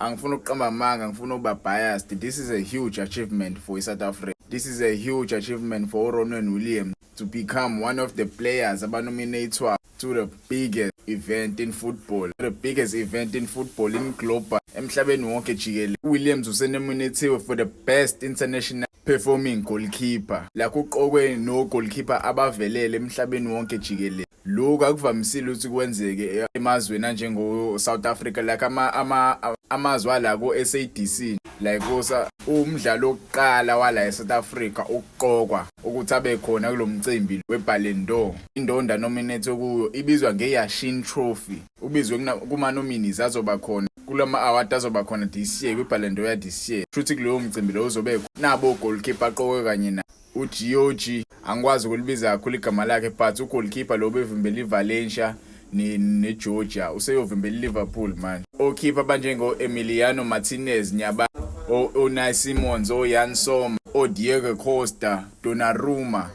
Angifuni ukuqamba amanga, ngifuna ukuba biased. This is a huge achievement for South Africa. This is a huge achievement for Ronwen Williams to become one of the players abanominated to the biggest event in football, the biggest event in football in global, emhlabeni wonke jikelele. Williams usenominatiwe for the best international performing goalkeeper, la kuqokwe no goalkeeper abavelele emhlabeni wonke jikelele. Lokhu akuvamisile ukuthi kwenzeke emazweni anjengo South Africa, like ama amazwe ala ko SADC, like usa umdlalo wokuqala wala eSouth Africa ukuqokwa ukuthi abe khona kulomcimbi weBallon d'Or. Indondo nominate kuyo ibizwa ngeYashin Trophy. Ubizwe kuma nominees azoba khona kulama award azoba khona this year kwiBallon d'Or ya this year. Futhi kulowo mcimbi lo uzobe nabo goalkeeper aqokwe kanye na uGeorgie, angikwazi ukulibiza kakhulu igama lakhe, but ugoalkeeper lo bevimbela iValencia neGeorgia, useyovimbela iLiverpool manje. Okeeper banjengo Emiliano Martinez, nyaba o-Unai Simons, o-Yann Sommer, o-Diego Costa, Donnarumma,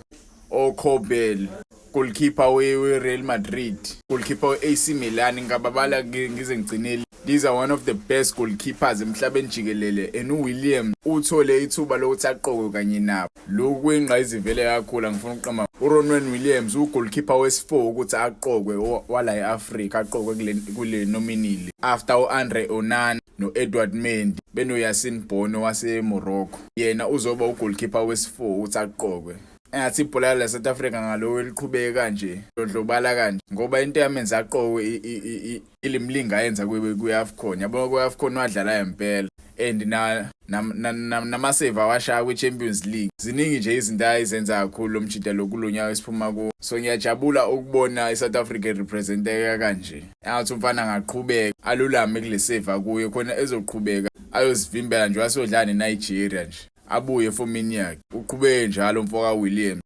o-Kobel, goalkeeper we-Real Madrid, goalkeeper we-AC Milan, ngababala ngize ngigcinele. These are one of the best goalkeepers emhlabeni jikelele, and uWilliam uthole ithuba lokuthi aqokwe kanye nabo. Lokhu kuyingqayizivele kakhulu, angifuna ukuqamba. uRonwen Williams ugoalkeeper wesi-4 ukuthi aqokwe wala e-Africa, aqokwe kule nominee after u-Andre Onana no-Edward Mendy beno-Yassine Bono wase-Morocco. Yena uzoba ugoalkeeper wesi-4 ukuthi aqokwe. Engathi ibhola la South Africa ngalowo eliqhubeke kanje, dlondlobala kanje, ngoba into yamenza aqokwe ilimlinga ayenza kwi-AFCON, yabo. Kwi-AFCON wadlala impela, and na nama-save awashaya kwi-Champions League. Ziningi nje izinto ayizenza kakhulu lo mjida lo kulonyaka esiphuma kuwo. So ngiyajabula ukubona i-South Africa representeka kanje. Engathi umfana angaqhubeka alulame kule save akuyo khona, ezoqhubeka ayozivimbela nje wasodlala neNigeria nje, abuye efomini yakhe. Uqhubeke njalo, mfoka Williams.